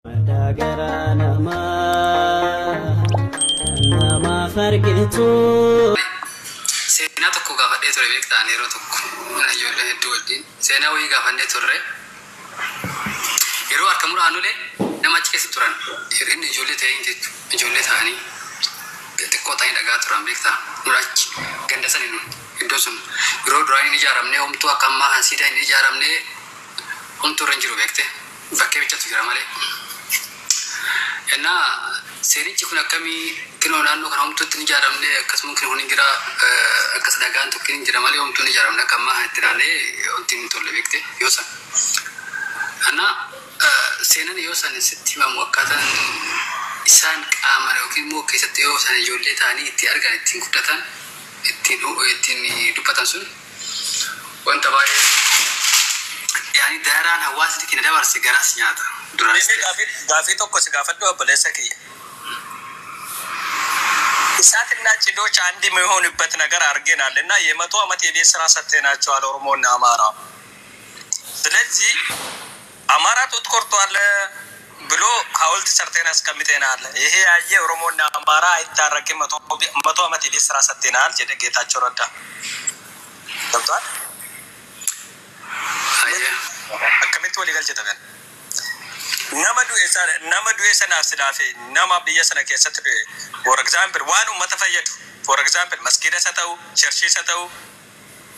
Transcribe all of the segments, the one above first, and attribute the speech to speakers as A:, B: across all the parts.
A: Madaa garaa namaa namaaf argitu.
B: Seenaa tokko gaafadhee ture beektaan, yeroo tokko mana ijoollee hedduu wajjin seenaa wayii gaafannee turre. Yeroo harka muraanulee nama achi keessa turan, inni ijoollee ta'ee jechu, ijoollee ta'anii xiqqoo ta'anii dhagaa turan beektaa. Nurachi ganda sani nu iddoo sun yeroo duraan hin ijaaramne, homtuu akka ammaa kan siidaa hin ijaaramne, homtuu irra hin jiru beekte, bakkee bichatu jira malee. Innaa seenichi kun akkamii kinoo naannoo kana homtuutti hin ijaaramne, akkasuma kun hin jira, akkas dhagaan tokko hin jira malee homtuun hin ijaaramne akka ammaa kan itti ilaalee wanti hin tolle beekte yoo san. Innaa seenan yoo san sitti himamu, akkaataan isaan qaaman yookiin immoo keessatti yoo san ijoollee ta'anii itti argan, ittiin guddatan, ittiin dubbatan sun wanta baay'ee yaani daaraan hawaasni keenya dabarse garaas nyaata. Duraanis
C: Inni gaafii tokko si gaafadhu, obboleessa kiyya. እሳትና ጭዶች አንድ የሚሆንበት ነገር አድርገናል እና የ100 ዓመት የቤት ስራ ሰጥተናቸዋል ኦሮሞና አማራ። ስለዚህ አማራ ጡት ቆርጧል ብሎ ሐውልት ሰርተን አስቀምጠናል። ይሄ ያየ ኦሮሞና አማራ አይታረቅም፣ 100 ዓመት የቤት ስራ ሰጥተናል jedhe ጌታቸው ረዳ። ገብቷል?
B: Ayyee.
C: Akkamitti walii galchita kan? Nama du'e sana, nama du'e sanaaf silaafe, nama biyya sana keessatti du'e, for example, waan uummata fayyadu, for example, masgiidas haa ta'u, churchiis haa ta'u,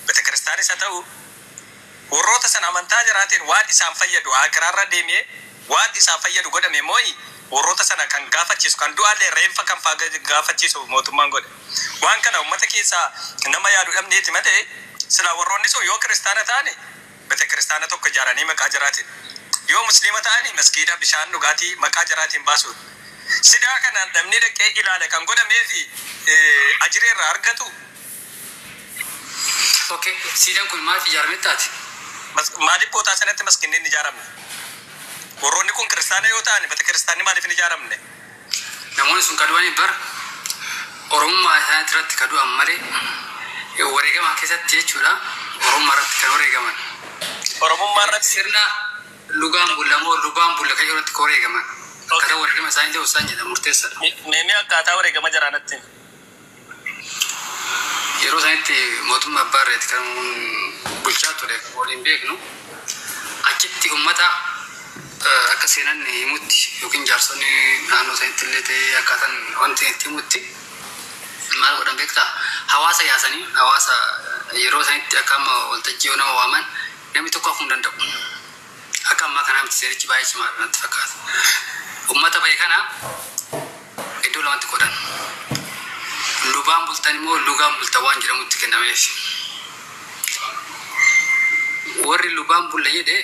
C: betekiristaanis haa ta'u, warroota sana amantaa jiraatiin waan isaan fayyadu akiraarra deemee waan isaan fayyadu godhame mooyi, warroota sana kan gaafachiisu, kan du'aallee reenfa kan gaafachiisu mootummaan godhe. Waan kana uummata keessaa nama yaadu dhabneeti malee silaa warroonni sun yoo kiristaana ta'ani betekiristaana tokko ijaaranii maqaa jiraatiin, yoo musliima ta'ani masgiida bishaan dhugaatii maqaa jiraatiin baasuun, sidaa kana namni dhaqee ilaale kan godhamee fi ajirii irraa argatu.
B: Okay, siidaan kun maaliif ijaarame taate?
C: Maaliif bootaa sanatti masgiinni hin ijaaramne? Warroonni kun kiristaana yoo ta'an betekiristaanni maaliif hin ijaaramne?
B: Namoonni sun ka du'anii bara Oromummaa isaanii irratti ka du'an malee wareegama keessatti jechuudha. Oromummaa irratti kan wareegaman.
C: Oromummaa irratti.
B: Sirna lugaan bulla moo lubaan bulla kan irratti ka wareegaman. Akkaataa wareegama isaanii ta'u isaan jedha murteessaadha.
C: Meemee akkaataa wareegama jaraanatti.
B: Yeroo isaanitti mootummaa abbaa irreeti kan bulchaa ture waliin beeknu, achitti uummata akka seenan himutti yookiin jaarsonni naannoo isaanitti illee ta'ee akkaataan wanti itti himutti maal godhan beektaa, hawaasa yaasanii, hawaasa yeroo isaanitti akka amma waltajjii yoo nama waaman namni tokko hafuu hin danda'u. Akka ammaa kanaa miti, seerichi baay'ee cimaadha natti fakkaata. Uummata bahe kana iddoo lamatti qodan. Lubaan bultan immoo lugaan bultan waan jedhamutti kennameef. Warri lubaan bulla jedhe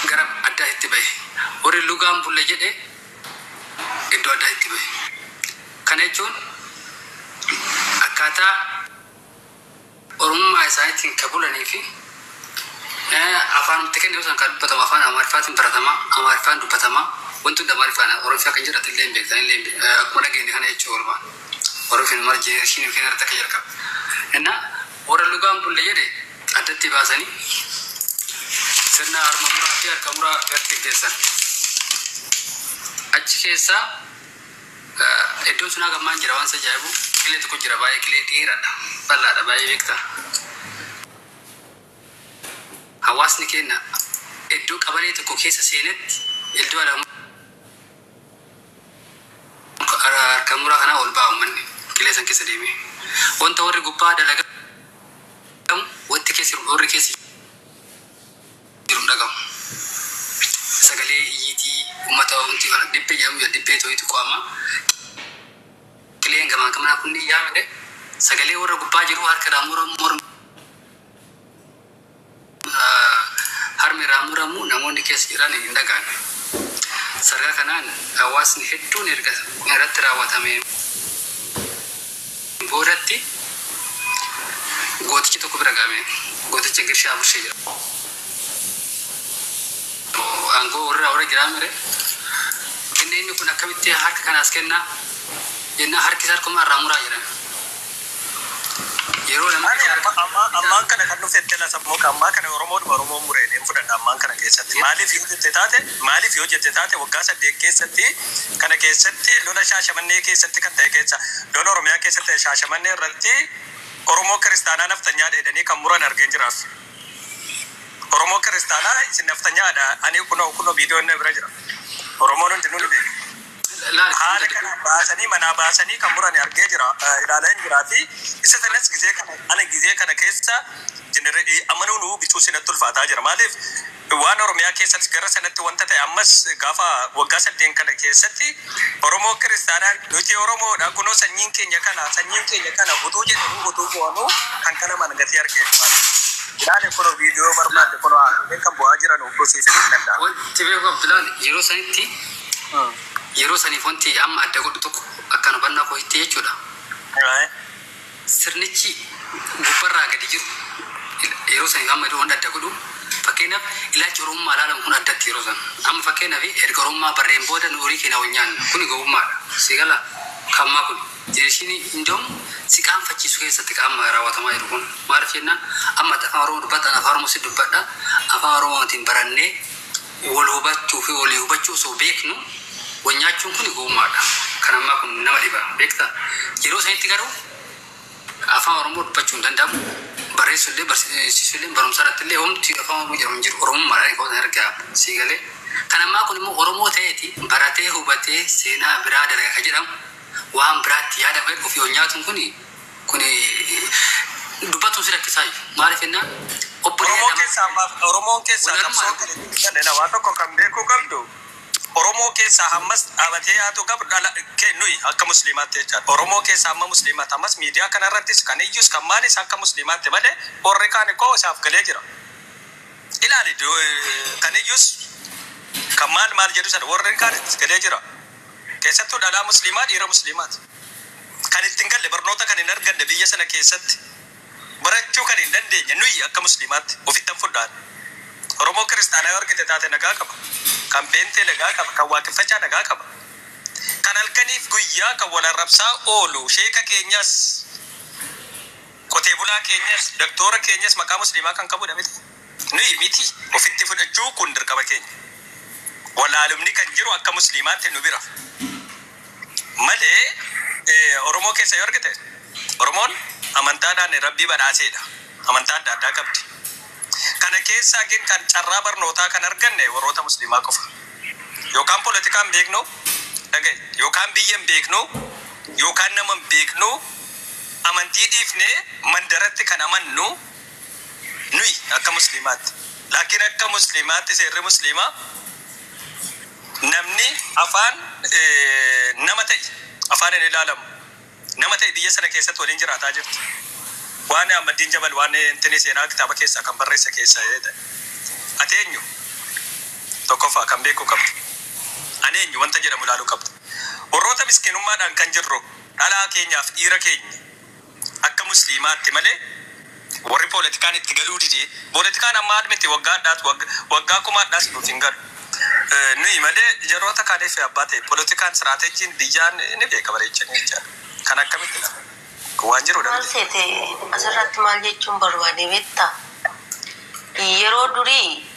B: gara addaatti bahe. Warri lugaan bulla jedhe iddoo addaatti bahe. Kana jechuun akkaataa Oromummaa isaaniitiin kan bulanii fi afaan itti kenne osoo kan dubbatamu afaan Amaariffaatiin baratama, Amaariffaan dubbatama, wanti hundi Amaariffaan. Oromiffaa kan jedhatu illee hin beektan illee akkuma dhageenye kana jechuu oolmaa. Oromiffaan mara generation yookiin irratti akka jalqabu. Innaa warra lugaan bulle jedhe addatti baasanii sirna harma muraa fi harka muraa irratti geggeessan. Achi keessaa iddoon sun haga ammaan jira. Waan isa ajaa'ibu qilee tokko jira, baay'ee qilee dheeraadha, bal'aadha baay'ee beektaa. Hawaasni keenya iddoo qabalee tokko keessa seenetti iddoo harka muraa kanaa ol ba'a uummanni qilee san keessa deemee. Wanta warri gubbaa dalagamu wanti keessa warri keessa jiru hin dhagamu. Sagalee iyyiitii uummata wanti kana dhibbee jedhamu dhibbee to'itu qo'ama. Qileen gamaa gamanaa kun yaamne sagalee warra gubbaa jiru harka irraa muramu, morma harmi irraa muramu namoonni keessa jiran hin dhaga'an. Sargaa kanaan hawaasni hedduun erga kun irratti raawwatame boodatti gootichi tokko bira ga'ame. Gooticha Girshaa Burshee jedhama. Aangoo warra jiraa mire. Inni inni kun akkamitti harka kanaas kennaa jennaan harki isaa harkuma irraa muraa jedhan. Yeroo namni
C: Ani ammaan kana kan dhufe itti sammuu ammaa kana Oromoodhuma Oromoo mureen fudhadha ammaan kana keessatti. Maaliif yoo jette taate, waggaa 8 keessatti kana keessatti lola Shaashamannee keessatti kan ta'e keessa, lola Oromiyaa keessatti ta'e Shaashamannee irratti Oromoo kiristaanaa naftanyaa dheedanii kan muran argeen jiraaf. Oromoo kiristaanaa isin naftanyaadha. Ani kunoo viidiyoon inni bira jira. Oromoon hundinuu ni beeku. Haala kana baasanii manaa baasanii kan muran argee jira, ilaalaa hin jiraa fi isa sanas gizee kana ana gizee kana keessa amanuun bituu sinatti ulfaataa jira. Maaliif, waan Oromiyaa keessatti gara sanatti wanta ta'e ammas gaafa waggaa 8 kana keessatti Oromoo kiristaanaa nuti Oromoodha, kunoo sanyiin keenya kana, sanyiin keenya kana utuu jedhanii utuu bu'anuu kan kana gatii argee ilaale. Kunoo viidiyoo barbaadde, kunoo kan bu'aa jiran gosiisuu hin danda'a.
B: Wanti beeku, Abdulaan, yeroo sanitti, yeroo saniif wanti amma adda godhu tokko akkan hubannaa kootti jechuudha. Sirnichi gubbarraa gadi jiru yeroo saniif amma iddoo wanta adda godhu, fakkeenyaaf ilaalchi Oromummaa ilaalamu kun addatti yeroo san. Amma fakkeenyaaf erga Oromummaa barreen booda nu horii keenya wal nyaanna. Kuni gowwummaadha. Si gala kammaa kun. Jeeshiin indoom si qaanfachiisu keessatti qaama raawwatamaa jiru kun. Maaliif jennaan, amma afaan Oromoo dubbatan, afaan Oromoo si dubbadha. Afaan Oromootiin barannee wal hubachuu fi walii hubachuu osoo beeknu wal nyaachuun kun gowwummaadha. Kan ammaa kun nama dhiba beektaa. Yeroo sanitti garuu afaan Oromoo dubbachuu hin danda'amu. Barreessuu illee, barsiisuu illee, barumsa irratti illee homti afaan Oromoo jedhamu hin jiru. Oromummaadhaan kan argaa sii galee. Kan ammaa kun immoo Oromoo ta'eeti baratee hubatee seenaa biraa dalaga kan jedhamu waan biraatti yaada fayyadu ofii ol nyaatuun kuni dubbatuun si rakkisaa jiru. Maaliif jennaan, obboleeyyan
C: Oromoo
B: lama
C: keessaa Oromoon keessaa
B: Walaalummaa
C: qabsoo kana waa tokko kan beekuu qabdu, Oromoo keessaa hammas dhaabatee yaadu qabu dhala nuyi akka musliimaatti jechaadha. Oromoo keessaa hamma musliimaatti ammas miidiyaa kana irrattis kan iyyus kan maalis akka musliimaatti malee warri kaan koo isaaf galee jira. Ilaali, kan iyyus kan maal maal jedhu sana warri kaan galee jira. Keessattuu dhalaa musliimaa, dhiira musliimaati. Kan ittiin galle, barnoota kan hin arganne, biyya sana keessatti barachuu kan hin dandeenye nuyi akka musliimaatti ofittan fudhaan. Oromoo kiristaanaa yoo argite taate nagaa qaba. Kan peentee nagaa qaba. Kan waaqeffachaa nagaa qaba. Kan halkaniif guyyaa kan wal arrabsaa oolu sheeka keenyas, qotee bulaa keenyas, doktora keenyas maqaa musliimaa kan qabudha miti. Nuyi miti, ofitti fudhachuu kun dirqama keenya. Walaalumni kan jiru akka musliimaatti nu bira. Malee Oromoo keessa yoo argite, Oromoon amantaadhaan rabbii badhaaseedha. Amantaa adda addaa qabdi. Kana keessaa gin kan carraa barnootaa kan arganne warroota musliimaa qofa. Yookaan poolitikaa hin beeknu, dhagaye, yookaan biyya hin beeknu, yookaan nama hin beeknu, amantii dhiifnee mandaratti kan amannu nuyi akka musliimaatti. Laakiin akka musliimaatti seerri musliimaa namni afaan nama ta'e afaan hin ilaalamu. Nama ta'e biyya sana keessatti waliin jiraataa jirti. Waan Ahmadiin Jabal waan intini seenaa kitaaba keessaa kan barreesse keessaa jedhe. Ati eenyu? Tokkoffaa kan beekuu qabdu. Ani eenyu wanta jedhamu ilaaluu qabdu. Warroota miskiinummaadhaan kan jirru dhalaa keenyaaf dhiira keenya akka musliimaatti malee warri poolitikaan itti galuu didee, poolitikaan amma miti, waggaa addaas waggaa kuma addaas nuuf hin galu. Nuyi malee yeroota kaaniif abbaa ta'e poolitikaan siraateejiin biyyaan ni beeka bareechanii jechaadha. Kan akkamitti dha? Waan jirudha
D: Maal
C: miti.
D: seete, asirratti maal jechuun barbaade beektaa? Yeroo durii,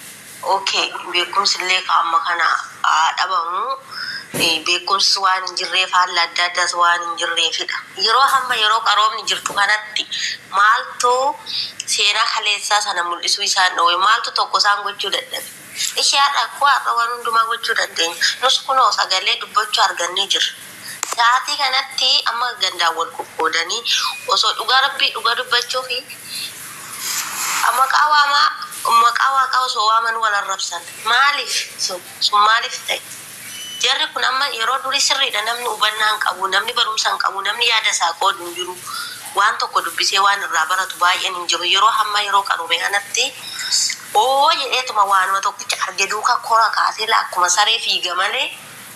D: okay, beekumsi illee amma kana haa dhabamu, beekumsi waan hin jirreef, haalli adda addaas waan hin jirreefidha. Yeroo hamma yeroo qaroomni jirtu kanatti maaltu seenaa kaleessaa sana mul'isuu isaan dhoowwe? Maaltu tokko isaan gochuu dadhabe? Ishee har'a akkoo har'a waan hundumaa gochuu dandeenya. Nus kunoo sagalee dubbachuu argannee jirra. Sa'aatii kanatti amma gandaan wal qoqqoodanii osoo dhugaa rabbii dhugaa dubbachuu fi maqaa waamaa, maqaa waaqaa osoo waaman wal arrabsan. Maaliif sun maaliif ta'e? Jarri kun amma yeroo durii sirriidha, namni hubannaa hin qabu, namni barumsa hin qabu, namni yaada isaa qoodu hin jiru. Waan tokko dubbisee waan irraa baratu baay'een hin jiru. Yeroo hamma yeroo qarume kanatti oo jedheetuma waanuma tokkicha arge duuka kora kaasee akkuma saree fiiga malee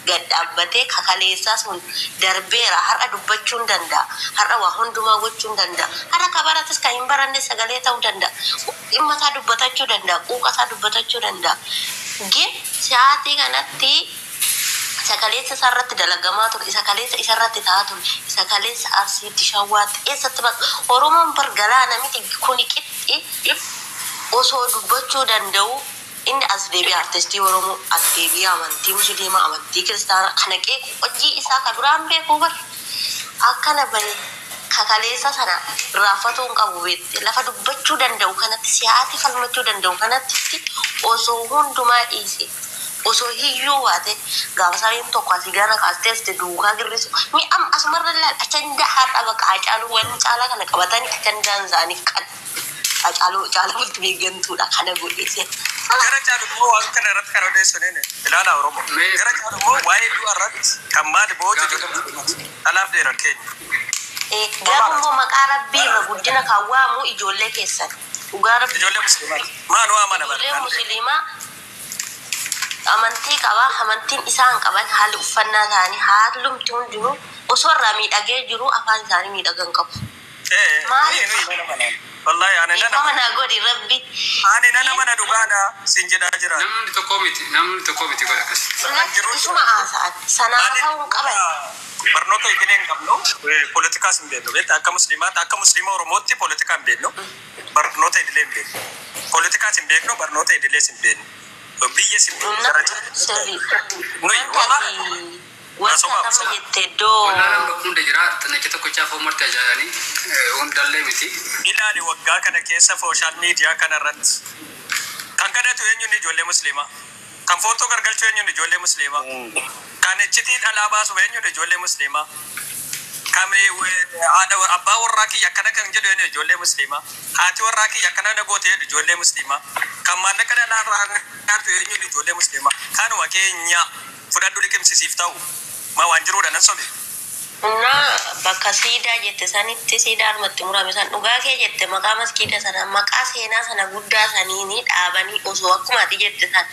D: gad dhaabbatee kakaleessaa sun darbeera. Har'a dubbachuu hin danda'a. Har'a waa hundumaa gochuu hin danda'a. Har'a ka barates kan hin baranne sagalee ta'uu danda'a. Dhimma isaa dubbatachuu danda'a. Quuqa isaa dubbatachuu danda'a. Gin sa'aatii kanatti Isa kaleessa isarratti dalagamaa ture, isa kaleessa isarratti ta'aa ture, isa kaleessa Arsiitti, Shawwaatti, eessatti bakka Oromoon bar galaana miti kuni qixxi osoo dubbachuu danda'u inni as deebi'ee artistii Oromoo, as deebi'ee amantii Musliimaa, amantii Kiristaanaa kana qeequ hojii isaa ka duraan beeku bar akkana bahe kakaleessa sana raafatuu hin qabu beekte. Lafa dubbachuu danda'u kanatti, siyaati falmachuu danda'u kanatti osoo hundumaa dhiise, osoo hiyyuu waate gaafa sareen tokko asii gana kaastee asii duukaa girrisu mi am asumarra ilaal achandaa har'a bakka Hacaaluu wanni caalaa kana qabatanii achandaan isaanii kan Hacaaluu caalaa bulti beekantuudha kana godheese.
C: Gara caalu immoo waan kana irratti kan odeessu ni ilaala Oromoo. Gara caalu immoo waa'ee du'a irratti kan maali booda ijoollee dhalaaf dheeran keenya.
D: Garuu immoo maqaa Rabbii irra guddina kan waamu ijoollee keessan. Dhugaa Rabbii.
C: Ijoollee musliimaati. Maal waa mana
D: Ijoollee musliimaa amantii qaba. Amantiin isaan qaban haalli uffannaa isaanii haallumti hundinuu osoo irraa miidhagee jiru afaan isaanii miidhagan qabu. Maal?
C: Wallahi ani nana
D: Dhiifama naa godhi Rabbi.
C: ani nana mana dhugaadha sin jedhaa jira.
B: Namni tokko miti, namni tokko miti godha akkas.
D: Isuma haasa'an sanaa ta'uu hin qaban.
C: Barnoota idilee hin qabnu, poolitikaas hin beeknu. Beektaa akka musliimaatti, akka musliima Oromootti poolitikaa hin beeknu, barnoota idilee hin beeknu. Poolitikaas hin beeknu, barnoota idilees hin beeknu. Biyya hin beeknu.
D: Sirrii.
C: Nuyi
D: Wanta wanta nama jette iddoo
B: Wallaalaan bakka hunda jira, xannacha tokko chaafoo marti ajaa'anii hundallee miti.
C: Ilaali waggaa kana keessa sooshaal miidiyaa kana irratti kan kadhatu eenyuun ijoollee musliimaa, kan footoo gargalchuu eenyuun ijoollee musliimaa, kan iccitii dhalaa baasu eenyuun ijoollee musliimaa, kan haadha abbaa warraa kiyya akkana kan jedhu eenyuun ijoollee musliimaa, haati warraa kiyya akkana na goote jedhu ijoollee musliimaa, kan maallaqa dhalaa irraa nyaatu eenyuun ijoollee musliimaa, kanuma keenya fudhadhu liqimsisiif ta'u ma waan jiruudha nan sobe.
D: Innaa bakka siidaa jette sanitti siidaa harmatti murame san dhugaa kee jette maqaa maskiida sana maqaa seenaa sana guddaa saniini dhaabanii osoo akkuma ati jette san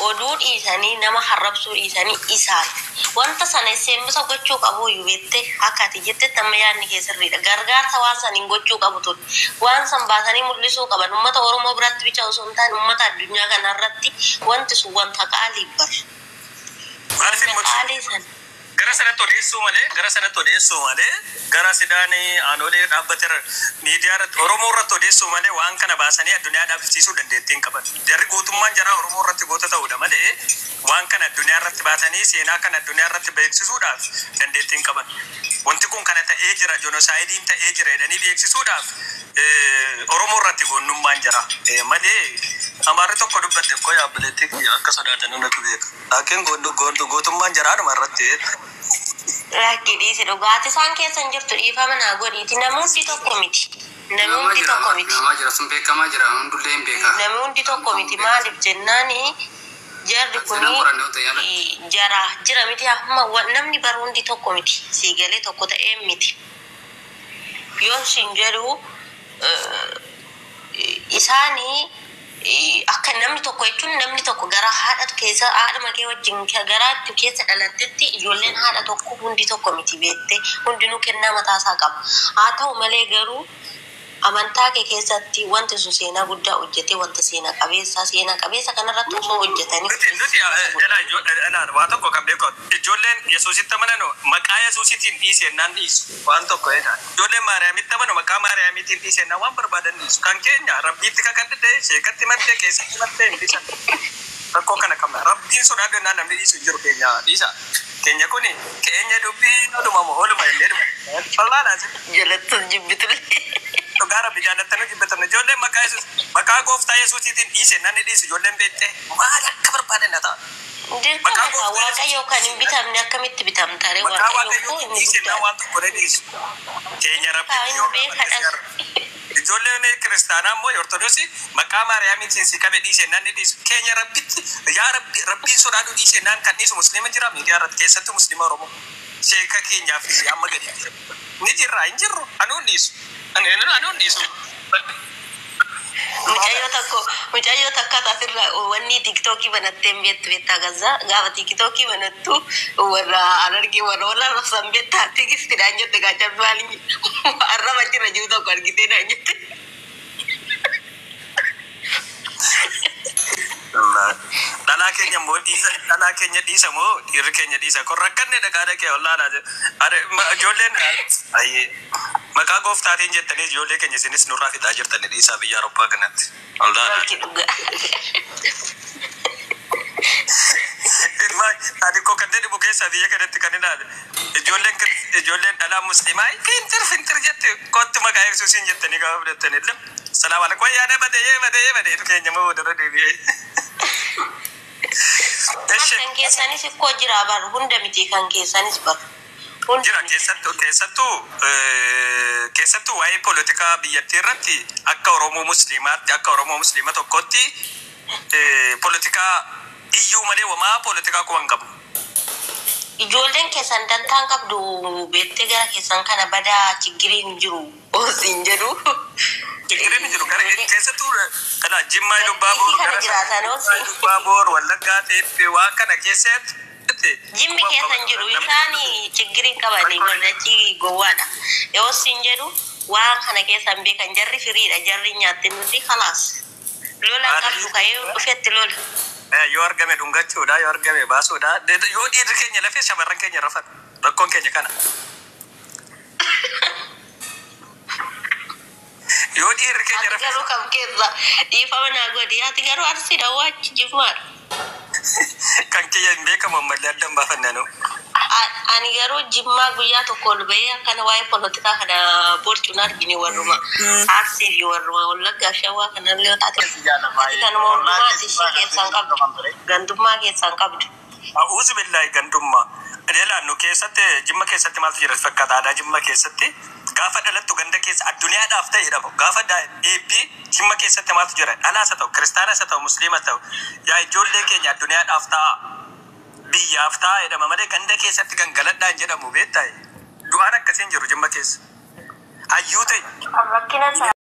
D: oduu dhiisanii nama harrabsuu dhiisanii isaan wanta sana seemmisa gochuu qabu iyyuu beette akka ati jettetti amma yaadni kee sirriidha. Gargaarsa waan saniin gochuu qabu ture, waan san baasanii mul'isuu qaban uummata Oromoo biratti bicha osoo hin taane uummata addunyaa kanarratti wanti sun wanta qaalii bar
C: Maaliif hin
D: wanta
C: mul'isu?
D: qaalii san.
C: Gara sanatti odeessuu malee, gara sanatti odeessuu malee, gara sidaanii aanolee dhaabbate miidiyaa irratti Oromoo irratti odeessuu malee waan kana baasanii addunyaa dhaabsiisuu dandeettii hin qaban. Jarri gootummaan jaraa Oromoo irratti goota ta'uudha malee waan kana addunyaa irratti baasanii seenaa kana addunyaa irratti beeksisuudhaaf dandeettii hin qaban. Wanti kun kana ta'ee jira, jonosaayidiin ta'ee jira jedhanii beeksisuudhaaf Oromoo irratti goonnummaan jira. Malee Amaarri tokko dubbatte koo yaabbileetti akka sodaatan natu beeka. Laakiin gootummaan jaraadhuma irratti.
D: Rakki dhiisi dhugaatii isaan keessa hin jirtu dhiifama naa godhiiti. Namni hundi tokko miti. Namni
B: Namaa
D: hundi
B: jira,
D: tokko miti.
B: namaa jira, sun beekamaa jira, hundullee hin beekaa.
D: Namni hundi tokko miti. Maaliif jennaani jarri
B: Seenaan
D: kuni
B: qorannoo ta'e alatti.
D: jara jira miti amma namni bara hundi tokko miti. Siigalee tokko ta'ee miti. Yoon siin jedhu isaanii akka namni tokko jechuun namni tokko gara haadha keessa haadhuma kee wajjin garaatti keessa dhalattetti ijoolleen haadha tokko hundi tokko miti beekte hundinuu kennaa mataasaa qaba. Haa ta'u malee garuu amantaa kee keessatti wanti sun seenaa guddaa hojjete wanta seenaa qabeessa seenaa qabeessa kanarratti osoo hojjetanii
C: Nuti nuti elaa waa tokko kan beeku ijoolleen Yesuusitti amanan maqaa Yesuusitiin dhiisennaan dhiisu waan tokko jedha. Ijoolleen Maariyaamitti amanu maqaa Maariyaamiitiin dhiisennaan waan barbaadan dhiisu. Kan keenya Rabbiitti kakadhe sheekatti mattee keessatti mattee hin dhiisan. Rakkoo kana qabna. Rabbiin sodaadhu namni dhiisu hin jiru keenya dhiisa. Keenya kuni keenya dubbii oluma moo oluma illee dhuma. Wallahi
D: jalattus jibbitulee.
C: Dhugaa Rabbi jaallattanii jibbitan ijoolleen maqaa Yesuus maqaa gooftaa Yesuusiitiin dhiisennaan ni dhiisu ijoolleen beektee maal akka barbaadan haa ta'a.
D: Dirqama isaa Waaqayyo kan hin bitamne akkamitti bitamta ree?
C: Maqaa
D: Waaqayyo koo
C: Waaqayyootiin
D: inni
C: dhiisennaan
D: guddaadha.
C: waan tokko ni dhiisu. Keenya Rabbi
D: Inni
C: yoo
D: beekadhas.
C: Ijoolleen kiristaanaa immoo Ortodoksii maqaa Maariyaamiitiin si qabe dhiisennaan ni dhiisu. Keenya Rabbitti yaa Rabbi Rabbiin sodaadhu dhiisennaan kan dhiisu musliima jira miidiyaa irratti keessattuu musliima Oromoo. Sheeka keenyaa fi amma gadi. Ni jirra hin jirru anuun dhiisu. Anuun dhiisu.
D: Mucayyoo tokko mucayyoo takka asirra wanni tiktookii banattee hin beektu beektaa gazzaa gaafa tiktookii banattu warra arargee warra warra arrabsan beektaa tikistidhaan jette gaachan maali arraba jira jiru tokko argitee naan jette.
C: Dhalaa keenya immoo dhiisa, dhalaa keenya dhiisa moo dhiirri keenya dhiisa? Kun rakkanne dhaqaa dhaqee wallaadha. Are ijoolleen ayyee maqaa gooftaatiin jettanii ijoollee keenya isinis nurraa fixaa jirtanii dhiisaa biyya Awurooppaa kanatti. Wallaadha.
D: Walti dhugaa.
C: Ani koo kanneen dhibu keessaa biyya kanatti kan ilaale. Ijoolleen ijoolleen dhalaa musliimaa fintir fintir jette kottu maqaa Yesuusiin jettanii gaafa fudhattanii illee. Salaam alaikum yaada bade yee bade yee bade keenya moo dura deebi'ee. Eshi
D: Kan keessanis ikkoo jira bar, hunda miti, kan keessanis bar. Hunda
C: jira
D: miti.
C: Keessattuu waa'ee poolitikaa biyyattii irratti akka Oromoo Musliimaatti, akka Oromoo Musliima tokkotti, poolitikaa iyyuu malee wamaa poolitikaa quban qabu.
D: Ijoolleen keessan dantaan qabdu beektee gara keessan kana badaa chiggiriin hin jiru. Oosiin jedhu.
C: Chigiriin jiru gara keessattuu kana Jimmaa, Ilubaaboor
D: Isii kana
C: gara
D: jiraatan oosi.
C: Ilubaaboor, Wallaggaa ta'e waan kana keessatti
D: Jimmi keessan jiru isaan chiggiriin qabanii warri achi gowwaadha. Oosiin jedhu waan kana keessan beekan, jarri firiidha, jarri nyaatte nuti kalaas. Lola qabdu ka'ee dhufetti lola.
C: Yoo argame dhungachuudha, yoo argame baasuudha, yoo dhiirri keenya lafee shamarran keenya rafan, rakkoon keenya kana. Yoo dhiirri keenya
D: Ati
C: rafee
D: garuu kam keessa? Dhiifama naa godhi. Ati garuu Arsiidha waachi Jimmaadha.
C: Kan kiyya hin beekamu, ammallee adda hin baafannanu.
D: Ani garuu Jimmaa guyyaa tokko ol bahee akkana waa'ee polotikaa kana borcuun argine, warruma Arsii fi warruma Wallaggaa fi Shawaa kanallee taate. Ati kanuma hundumaati ishee keessaan qabdu. Gandummaa keessaan qabdu.
C: A'uuzu billaahi, gandummaa. Adeelaan nu keessatti, Jimma keessatti maaltu jira fakkaata? Aadaa Jimma keessatti gaafa dhalattu ganda keessa addunyaadhaaf ta'e jedhama. Gaafa eebbii Jimma keessatti maaltu jira? Dhalaas haa ta'u, kiristaanas haa ta'u, musliimas ta'u, yaa ijoollee keenya addunyaadhaaf ta'a. Biyyaaf ta'a jedhama malee ganda keessatti gangaladhaan jedhamu beektaa? Du'aan akkasiin jiru Jimma keessa. Hayyuu ta'e
D: Rakkina isaa